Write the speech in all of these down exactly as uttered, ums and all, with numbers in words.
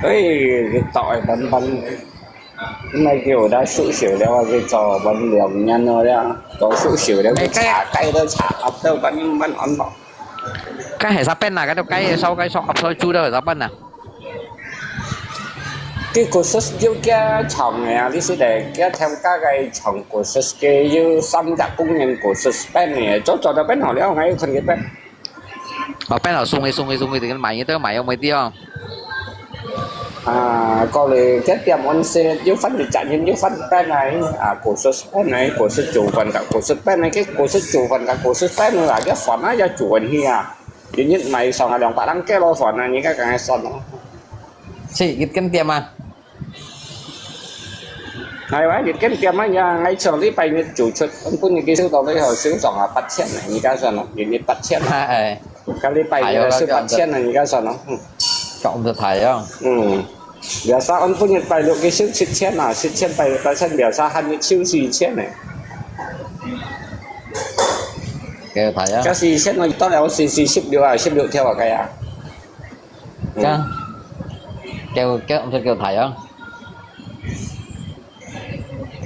所以，佢做个本本，毋係叫佢收手了，佢做本兩年了，做收手了，佢查，該都查，啊，都本本安到。該係啥本啊？該都該燒該燒，啊，燒豬都係啥本啊？佢故事就佢唱个啊，你識得，佢聽佢个唱故事个，有三隻工人故事本个，做做到本好了，𠊎有看佢本。 哦，變好送去送去送去，買个都買个，買个哦。啊，過來，該點安息，又分你責任，又分你帶來，啊，故事帶來，故事做分个，故事帶來，該故事做分个，故事帶來啊，該煩啊，要做分去啊，一日買上下兩百零个咯，煩啊，你該講个算咯。係，一間店啊。 係哇，一間店啊，呀，𠊎上禮拜日做出，本日佢收到你好收上下八千呢，你加算咯，一日八千啊。哎，下禮拜日收八千呢，你加算咯。嗯。講得大啊。嗯，biasa on本日拜六佢收七千啊，七千拜六八千，biasa下日收四千呢。幾大啊？該四千我到了四四十六啊，十六條啊，該啊。 嗯。該，叫，叫，毋使叫大啊。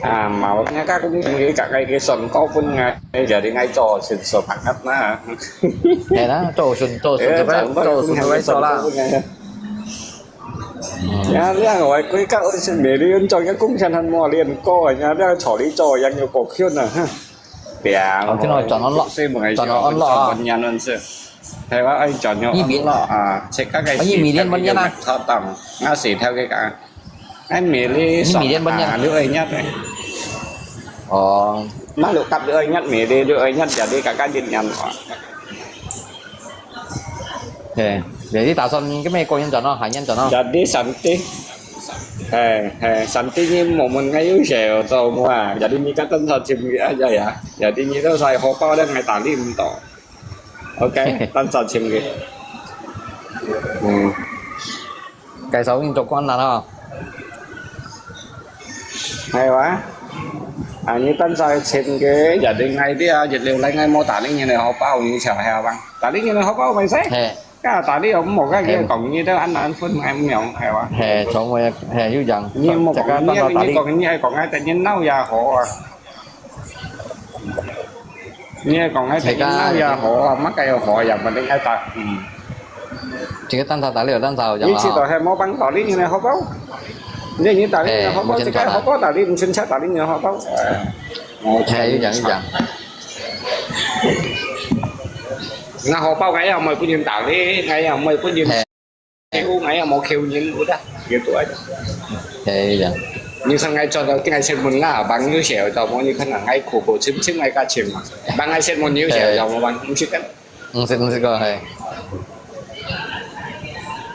啊，無，人家講佢自家个算高分啊，你就你愛做順手拍合啦。係啦，做順，做順手，哎，做順手做啦。嗯。呀，你看我規个我是每日運作，一个工錢還無練過，人家那个助理做，人有夠強啊，哈。 對啊，哦，聽到轉安樂，所以問佢轉安樂啊。轉安樂啊。係話愛轉安樂啊，自家个，哦，你每年半年啊？時間有乜妥當，𠊎時頭佢講，哎，每日，你每年半年啊？六月日个。哦。那六月日，每日六月日，jadi kakak一年啊。 係，jadi打算今日過年轉咯，下年轉咯。Jadi Santi，係，係，Santi你問問𠊎有事做無啊？Jadi你个等下尋佢啊，ya，ya。Jadi你都晒荷包咧，𠊎打你毋到。OK，等下尋佢。嗯。 介紹你做官啦吼。係哇？啊，你等下尋佢，一定愛啲啊，一流來𠊎無打理你个荷包，你笑下吧。打理你个荷包咪使？係。該打理又毋好，該佢講你都恁難分，𠊎毋用，係哇？係，從來，係，有樣。你莫講，你，你講，你還講，𠊎等你鬧也好啊。 你係講該隻囡仔也好啊，麼个也好啊，也毋一定愛打。嗯。這個蛋炒打理有蛋炒，你知道係無幫打理你个荷包？你，你打理你个荷包，哎，這個荷包打理毋清楚，打理你个荷包。哎，OK，哎，有影，有影。該荷包𠊎也毋會分人打理，𠊎也毋會分人 哎。Kêu𠊎也無kêu人，有得，有得。哎呀。你看𠊎做到，𠊎先問𠊎，幫有事做無？你看𠊎苦苦尋尋𠊎个錢嘛，幫𠊎先問有事做無？幫，毋識个。毋識，毋識个，嘿。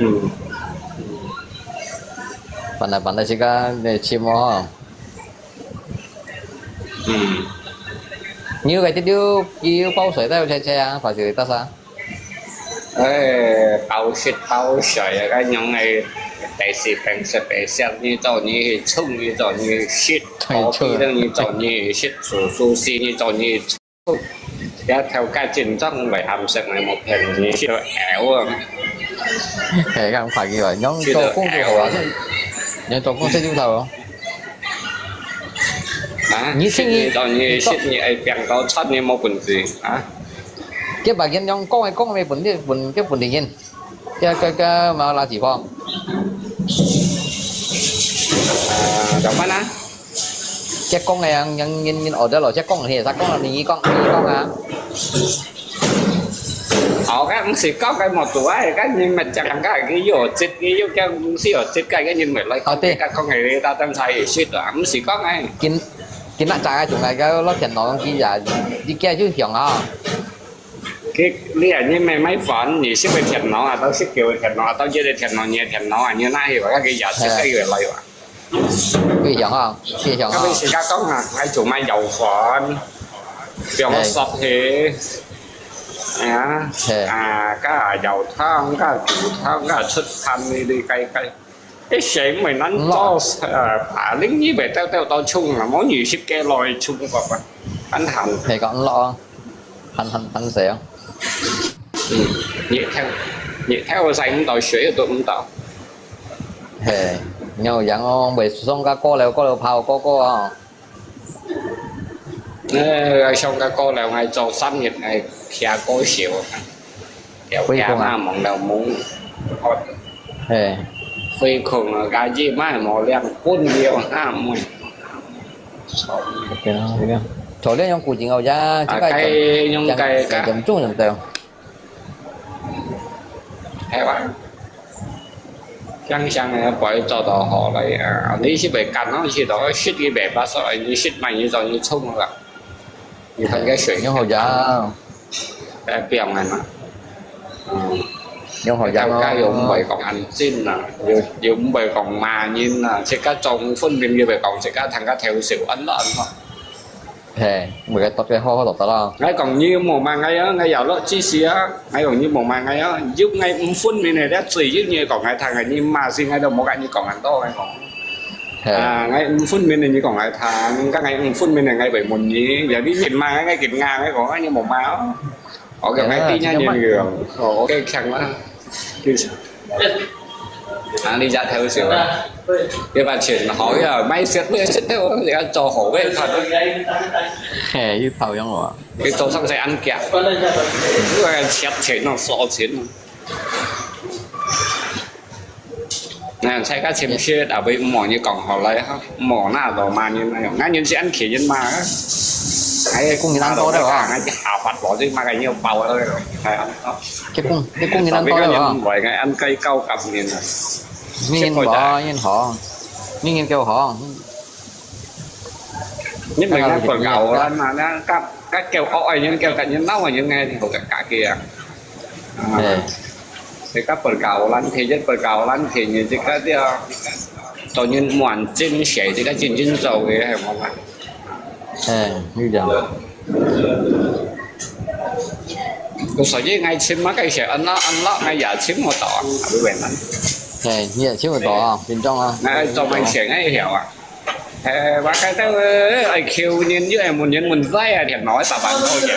嗯。Pandai-pandai sikit，你尋哦。嗯。你有个，你有，你有報稅，但有車車啊，fasilitas啊？ 哎，報食報水啊，該樣个，第四病食病食，你做你去衝，你做你去食，對，衝。Kopi你做你去食，susu你做你去衝。這頭家真正袂喊食，𠊎無騙你，食到枵啊。係，咁快佢話，樣做工就好啊，樣做工食就好哦。啊，你生意，你做你去食，你愛病到出，你無本事啊。 佢把人樣講个講个分你分，佢分你人，佢佢佢嘛垃圾貨。啊，做麼个啊？佢講个人人人人學得咯，佢講个，佢講个，你講你講啊。哦，該毋係講个無對啊，該人咪講个，佢有質，佢有講，毋係有質，該个人咪來講，哦，對。佢講个，佢當然係有質啊，毋係講个。今今日早个仲係个落田螺機啊，你今日就響啊。 佢，你啊，你買買飯，你識个電腦啊，到識舊个電腦啊，到這个電腦，你个電腦啊，你拿去話，佢也識个越來越。非常好，非常好。佢自家講啊，𠊎做買油飯，放个熟氣，啊，係。啊，加油湯，加煮湯，加出飯呢啲雞雞。一時毋會難做，呃，把另一位兜兜到沖啊，無二十幾來沖過吧，很難。係講落啊，很很很少。嗯，日頭，日頭晒毋到，水都毋到。係，有樣哦，會上个過了，過了跑，過過啊。 呃，上个過了，𠊎做三日，𠊎徛過少，徛徛嘛，忙到忙，係，飛空啊，家己嘛無量，分了啊，妹。OK啦，OK啦。昨天用古井哦，呀，啊，該用該个，嚴重嚴重。係吧？ 想想个，不會做到好了呀。你是會趕上去的，食佢袂巴適，你食嘛，你做你衝了，你分个水。你好呀。哎，不要緊嘛。嗯。你好呀。大家又毋會講恁真啊，又又毋會講罵人啊，自家做分明又會講自家聽个偷笑，恁啦恁啦。 係，每个特別好好讀得啦。𠊎講你無罵𠊎啊，𠊎有落知識啊。𠊎講你無罵𠊎啊，有𠊎毋分明个，這最有你講𠊎聽个，你罵死𠊎都無甲你講恁多，𠊎講。係。啊，𠊎毋分明个你講𠊎聽，該𠊎毋分明个𠊎會問你，有你緊罵𠊎，𠊎緊罵，𠊎講，你無罵哦。 OK，係啊，𠊎知你个，哦，OK，強啦。啊，你隻偷笑啊！你把錢好呀，買食買食个，你愛做好个，看。係，又偷用哦。你做生意恁遽，你愛錢錢哦，少錢哦。 那大家尋食，也毋好你講好來哈，無那羅馬人那樣，𠊎人是恁客人嘛，哎，講你難多的哦。𠊎下發羅就嘛个有包了，哎呀，哦。你講，你講你難多的哦。特別个人毋會，𠊎恁該高級人啊。你人無，你人好，你人夠好。你明白本教咱嘛，那个，个夠惡个人，夠个人，老个人，哎，好个家己啊。啊。係。 自家本教咱，第一本教咱，第二自家這，做人滿真實，自家真正做个，係無嘛？係，你講。所以𠊎尋麼个時候，恁啦恁啦，𠊎也尋毋到啊，還係為難。係，你也尋毋到啊，緊張啊。𠊎做麼个時候，𠊎曉啊。 誒，話該兜，誒，愛求人，又愛問人問齋啊，電腦一百萬塊錢。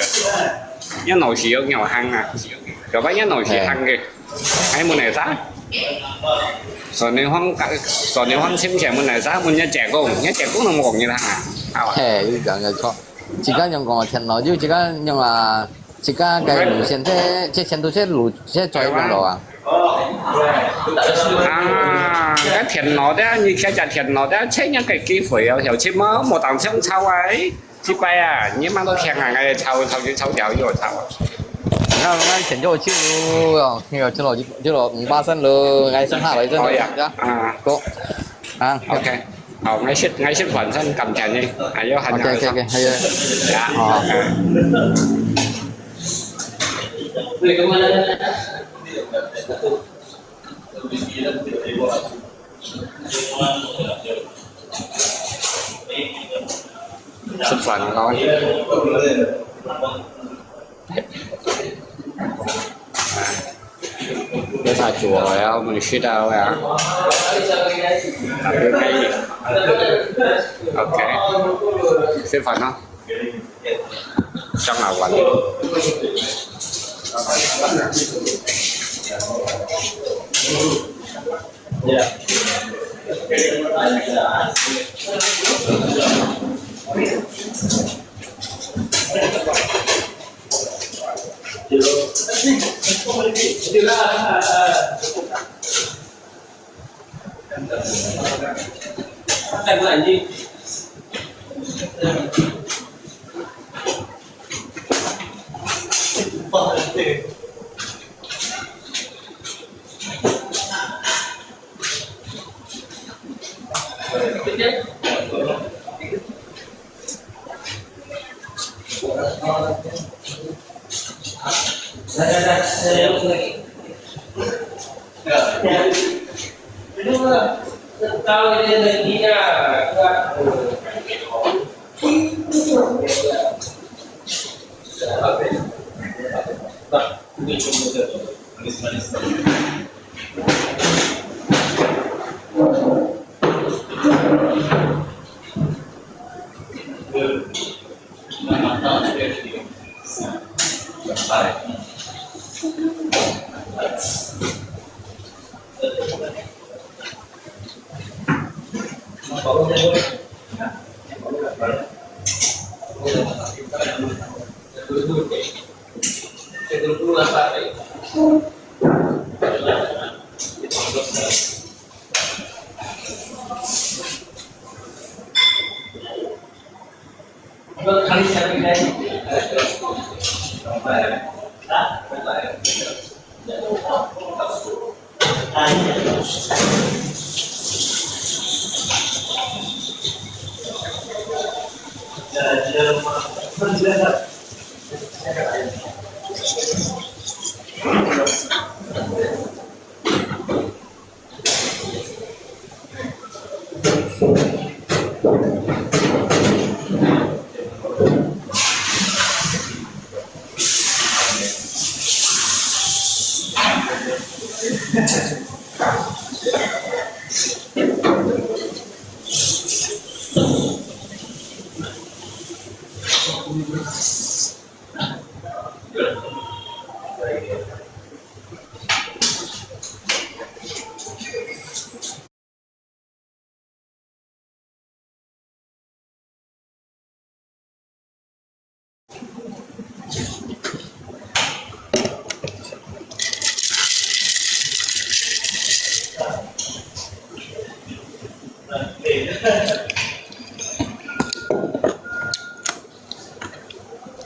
一腦屎有尿行啊，就把一腦屎行个，還問來啥？所以講，所以講，親戚問來啥？問人姐公，人姐公都無講人行啊，好啊。嘿，你講个著。自家用講个電腦，就自家用啊，自家个路線，這，這全都是路，這做用路啊。 啊，該電腦的，你開隻電腦的，千年个機會哦，有錢無？無當想抄啊，誒，這擺啊，你嘛都聽啊，𠊎抄抄就抄掉又抄啊。那𠊎錢就去咯，哦，那個去咯，去咯，五八三咯，𠊎先下來先咯，好呀，呀，啊，好，啊，OK。 好，𠊎食，𠊎食飯先，感謝你，還有閒聊。OK，OK，還有。呀，好。食飯咯。 這下煮好了，我們去到了。OK，食飯咯。上來玩。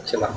是吧？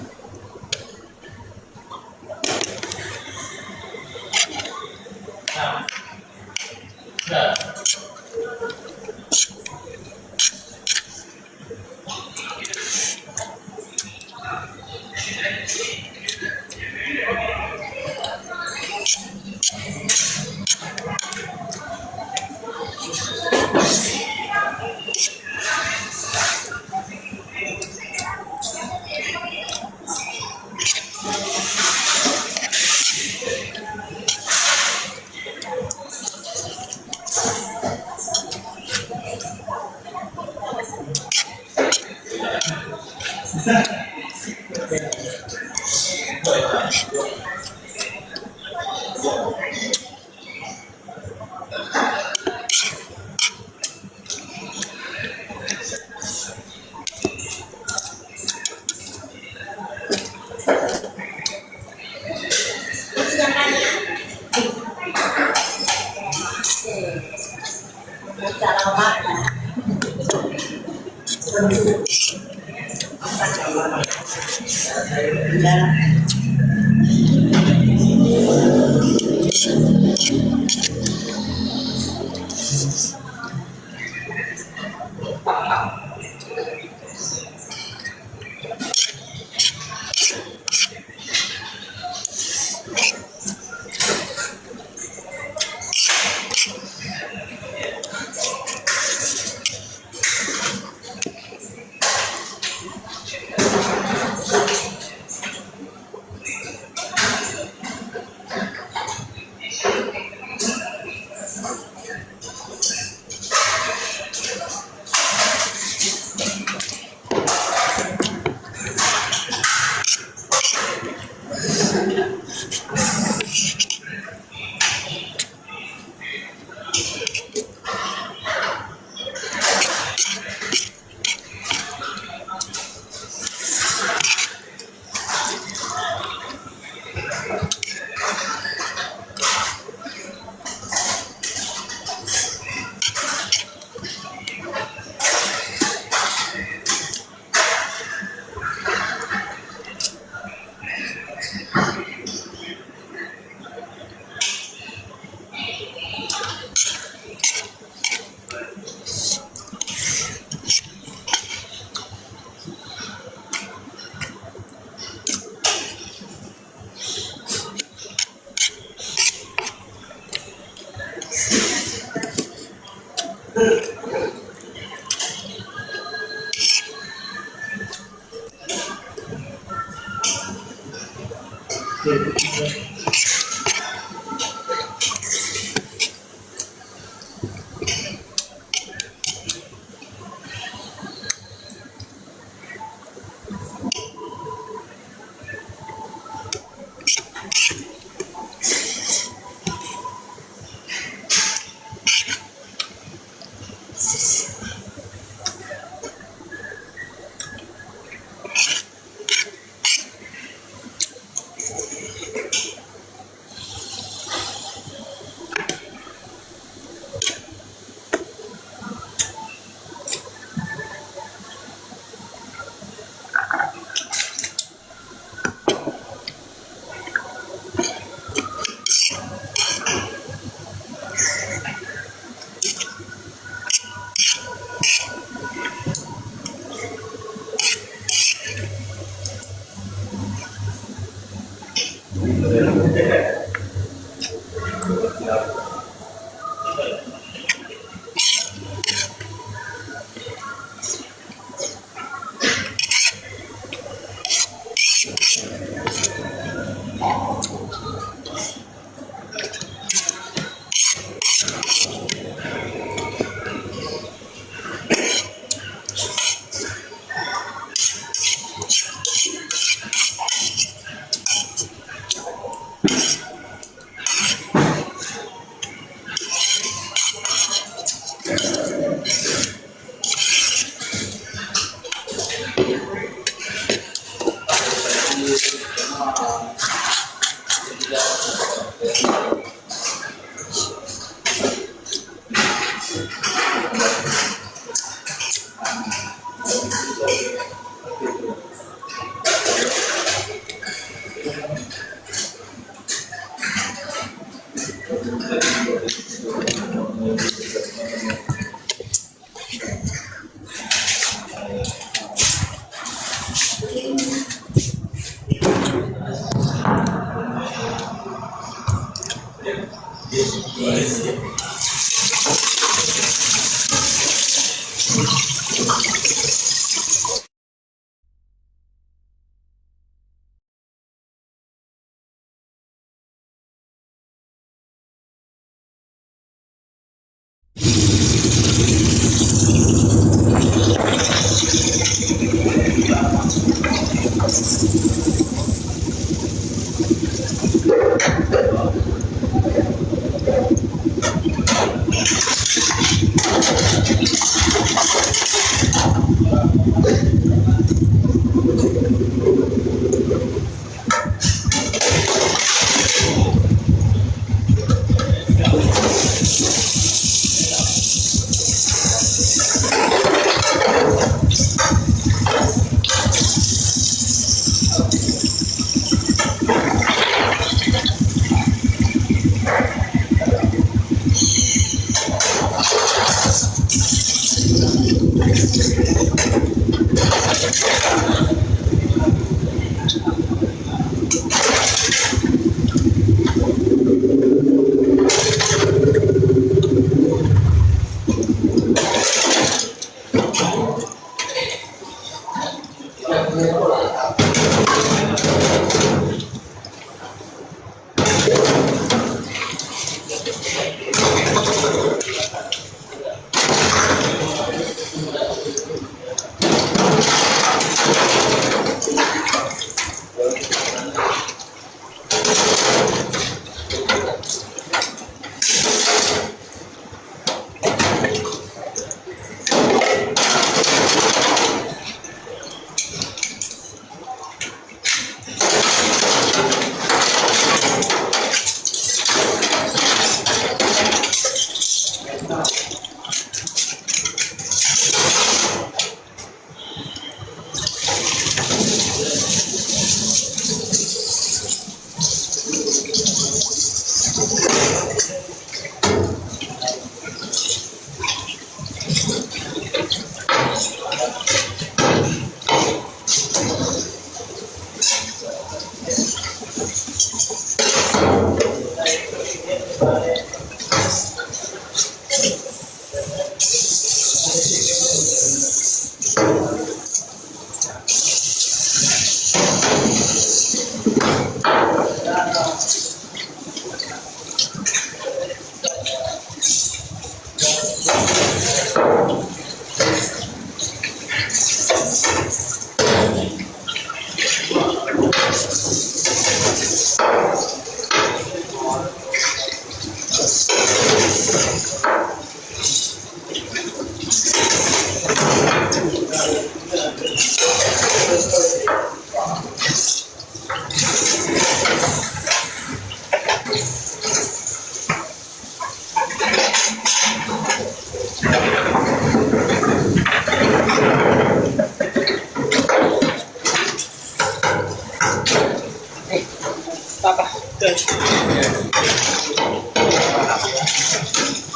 爸爸，对。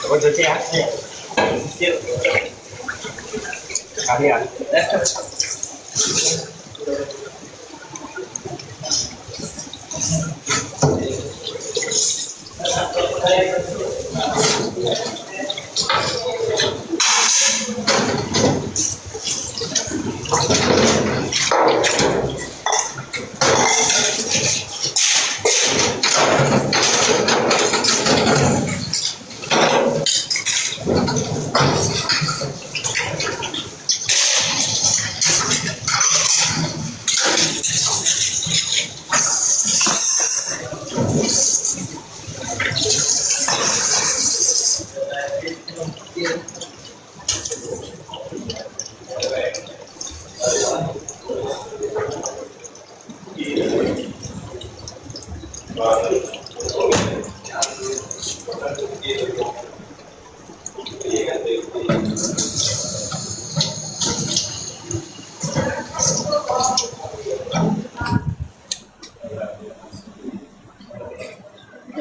我就这样。好，你好。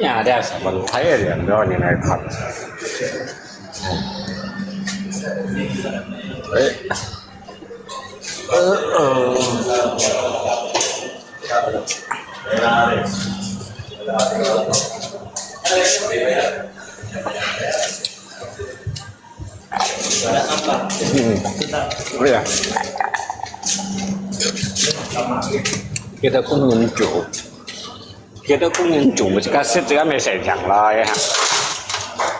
呀，這係問題个，你來看。哎，呃，呃。 嗯，對啊。佢个工人做，佢个工人做，這個係這個乜係強啦，哎呀，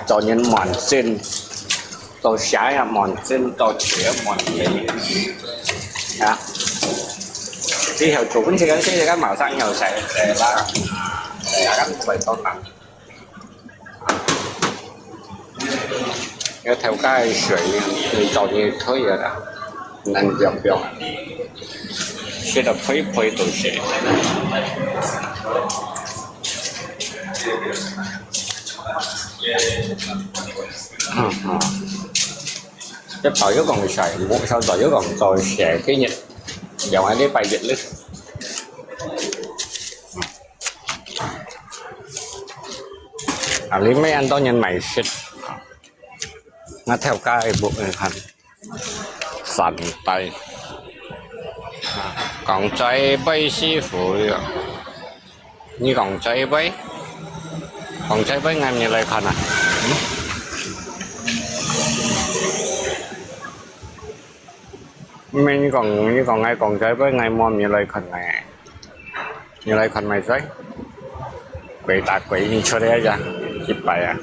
做人蠻辛苦。 到下也無人，到這也無人啊。之後做工這個，這個馬上要晒，晒啦，晒啊，快到啦。要頭家个水，你早點退啊，難用用啊。食到肥肥都係。嗯，嗯。 一包有講晒，無曉得有講做晒，今日兩個禮拜一日。啊，裡面恁多人買食，啊，頭家个屋，你看，三代，講在賣師傅个。 你講這一杯，講這一杯，𠊎毋來看啊。毋係你講，你講𠊎講這一杯，𠊎無毋來看呢。你來看買水，貴打貴，你出來呀，一杯啊。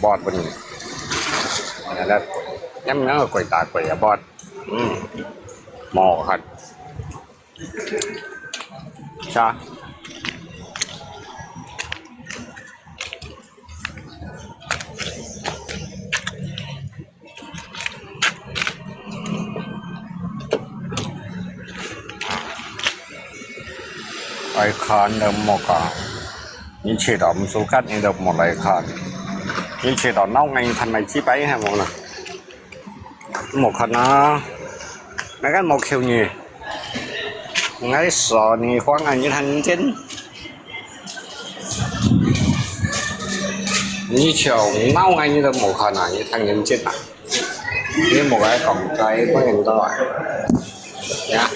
無分你，你來，你毋好貴打貴啊，無，嗯，無好看。 啥？愛看都莫講，你去到毋舒服，你都莫來看。你去到鬧，你看買幾杯還無呢？ 無看啊，那個無扣你，𠊎說你話，𠊎你聽真。你就鬧𠊎，你都無看啊，你聽真啊。你無愛講，該不能到啊。呀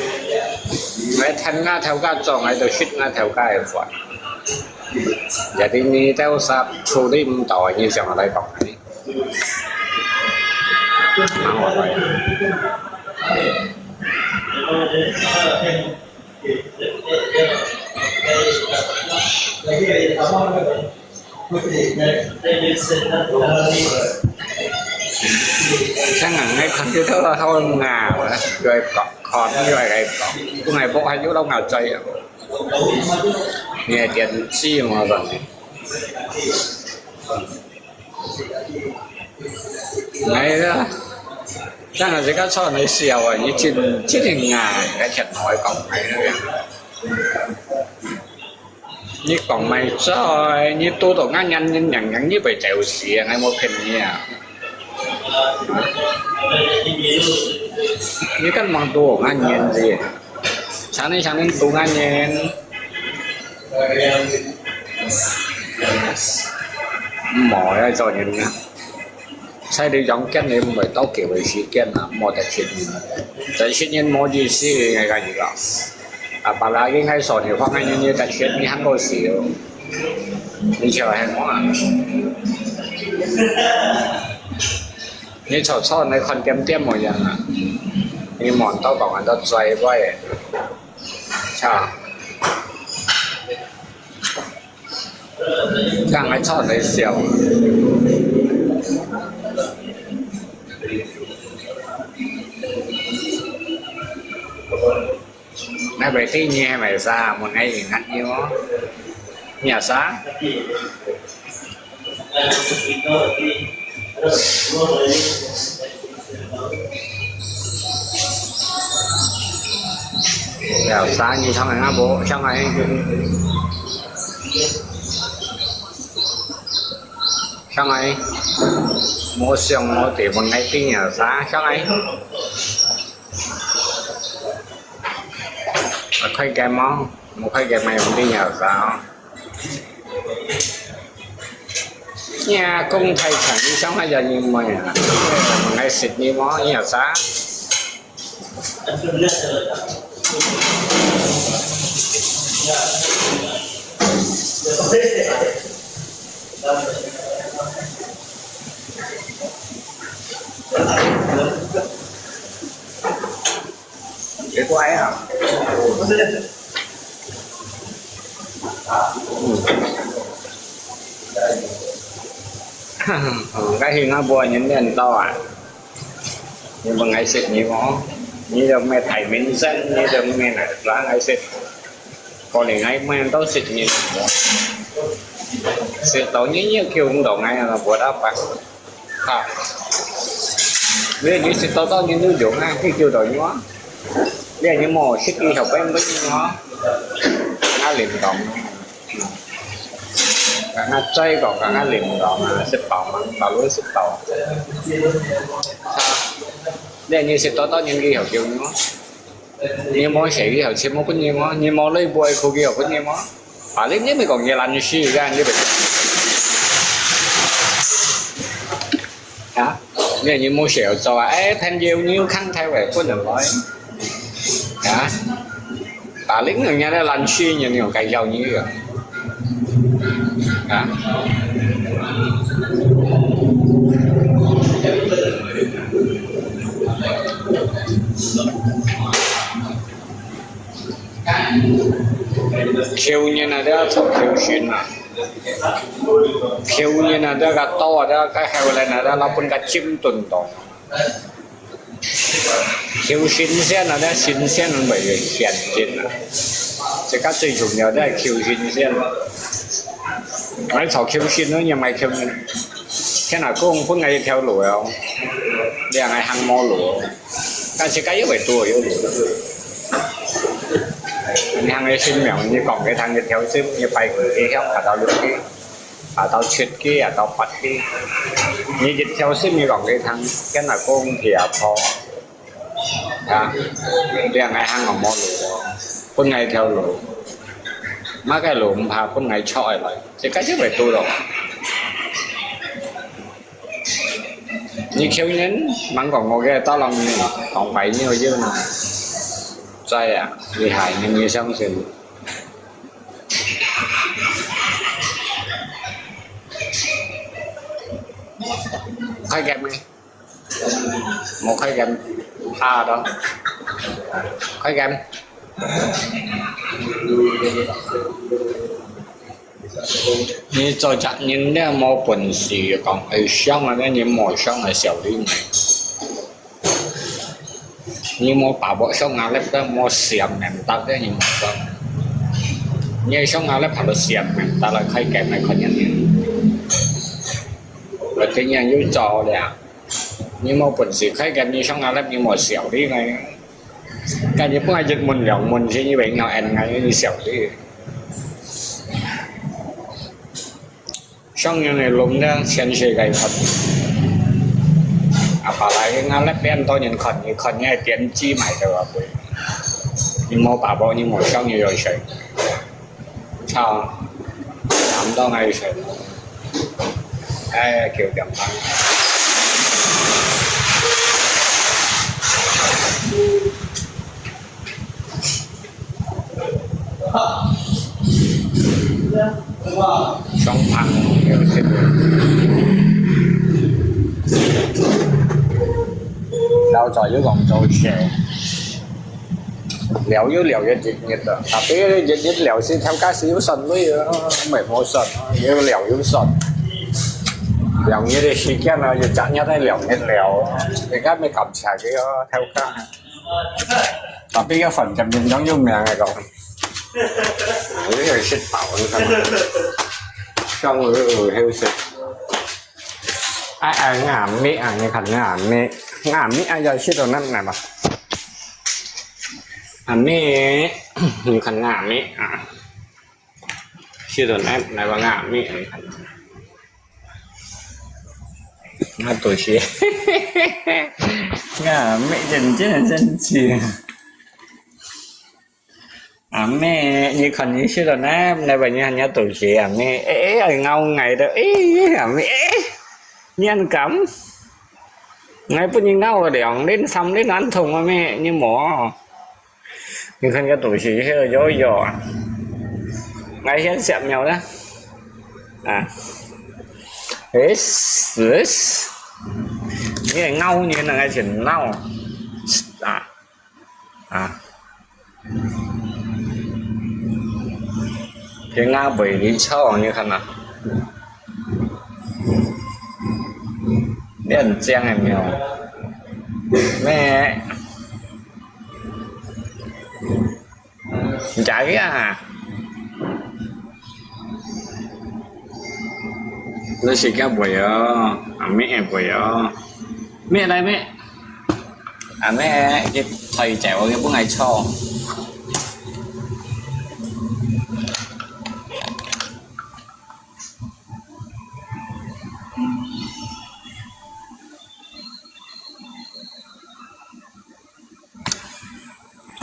，𠊎聽啊，頭家做，𠊎都食啊，頭家个飯。Jadi你都係處理毋到，你想來講呢？ 像𠊎个computer好硬啊，又係講，看又係講，本來屋下有老牙嘴啊，你个電視嘛，反正。 哎呀，像𠊎自家坐來笑啊，你真，真个啊，該天台講，哎呀，你講麼个，你堵到𠊎人，人，人，人，你會走死啊，𠊎無騙你啊。你敢望堵𠊎人个？ 像你，像你堵𠊎人，無愛做人啊！在你陽間，你毋會到幾位時間啊，無得食人。在食人無意思，應該講。啊，本來應該說你放在人家得食，你還過死哦。你就係我啊！你坐坐，你看點點無樣啊！你望到講，望到嘴歪。 Chà. Chàng ấy chọn lấy xèo. Nãy bài thi nhẹ mày xa, một ngày thì ngắn nhiều. Nhà xa. 有啥你想愛啊？無想愛，想愛，無想我地方愛定有啥？想愛，啊，開間嗎？無開間，買有定有啥？呀，講太長，你想愛有人買啊？愛食你嗎？你有啥？ 奇怪啊。嗯。嗯，該新加坡人練到啊。 你問𠊎食你無？你就毋係大明星，你就毋係哪，哪，𠊎食。可能𠊎每日都食你無？食到你又救毋到𠊎啊，buat apa？哈。你，你食到到你都用啊，去救到你無？你，你無食你後背毋用啊？𠊎認同。 Kakak cai kok, kakak lim kok, ah, sipau mang, baru sipau. Sa, dia ni si Toto yang di hokiu ni mo. Ni mo siya di hokiu mo kun ni mo, ni mo lui boy ko ki ho kun ni mo. Paling ni mi kong ni lan shi kan ni. 啊，你，你無事做啊？哎，朋友，你有空台灣不能來？啊？Paling人家的爛事，你有該要你的。啊？ Kiu nyen ada chok kiu shin ah. Kiu nyen ada ka to ada ka heo len ada lapun ka chim tun tong. Kiu shin sian ada shin sian bai yuen sian jin ah. Sika cui chung yau ada kiu shin sian. Ngai chok kiu shin no nyam ngai kiu nyen. Kian ah kong pun ngai thiau lu yau. Liang ngai hang mo lu. 但是該一位都有路。你行个神廟，你講个聽一條心，你拜佢，你向下到六个，下到七个，下到八个。你一條心，你講个聽，跟阿公去阿婆。啊，你行个行个無路，分𠊎一條路。麼个路毋怕，分𠊎出來，這個一位都有。 你去年吂講過个，到了你講白你有用啊？在啊，厲害，你沒相信。開game沒？無開game，怕到。開game。 你做隻人了無本事，講愛上啊，你無上啊，笑你咩？你無把握上啊，你都無想明白个，你無上。你上啊，你怕到想明白了，開game來看人。我今年又做了，你無本事開game，你上啊，你無笑你咩？ 該日本一門兩門先，以為要按𠊎，你笑你。上人个弄个全世界看。啊，本來𠊎那邊多人看，你看你个點擊買到啊貴。你無把握，你無上你有誰？ 操，慘到𠊎死。哎，九點半。上班有時，老早又講做事。 聊又聊一日日啊，tapi日日聊是頭家是有算鐳啊，毋係無算啊，又聊又算。聊日个時間啊，又逐日在聊日聊啊，人家毋係感謝佢啊，頭家。Tapi个飯店人講有名个講，你係食飽你看，上午有休息。哎哎，啱味啊，你看啱味，啱味啊，要食到恁難嘛。阿妹，你看阿妹啊，是的，来，来吧，阿妹，你看。那多谢。阿妹真正很生气。阿妹，你看你是的，那，那边你还要多谢阿妹，哎，哎，咬我的，哎，阿妹，哎，你还敢？ 𠊎分你咬了兩輪、三輪恁痛啊咩？你無？你看這東西，這个有有啊！𠊎先下苗了。啊。哎，死！你還咬你，那个去咬。啊。啊。 這个袂離手，你看啊。你很靚的沒有？咩？你假个啊？你是假袂哦？阿妹會哦？咩來咩？ 阿妹，佢抬走，佢分𠊎坐。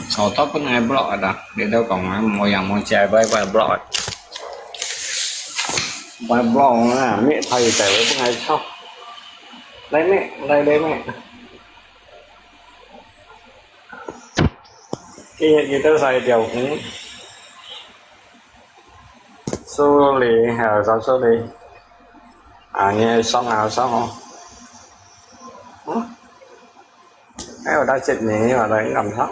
坐到分𠊎block啊！你都講啊，無樣無姐，拜拜block。拜block啊，咩抬走，分𠊎坐。來咩，來來咩。 佢，佢都係條魚。處理，還有找處理。啊，你爽啊，爽哦。嗯？還有到這裡，我來飲湯。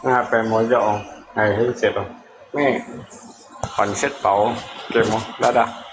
啊，白無肉哦，哎，好食哦。咩？飯食飽，對無？來啦。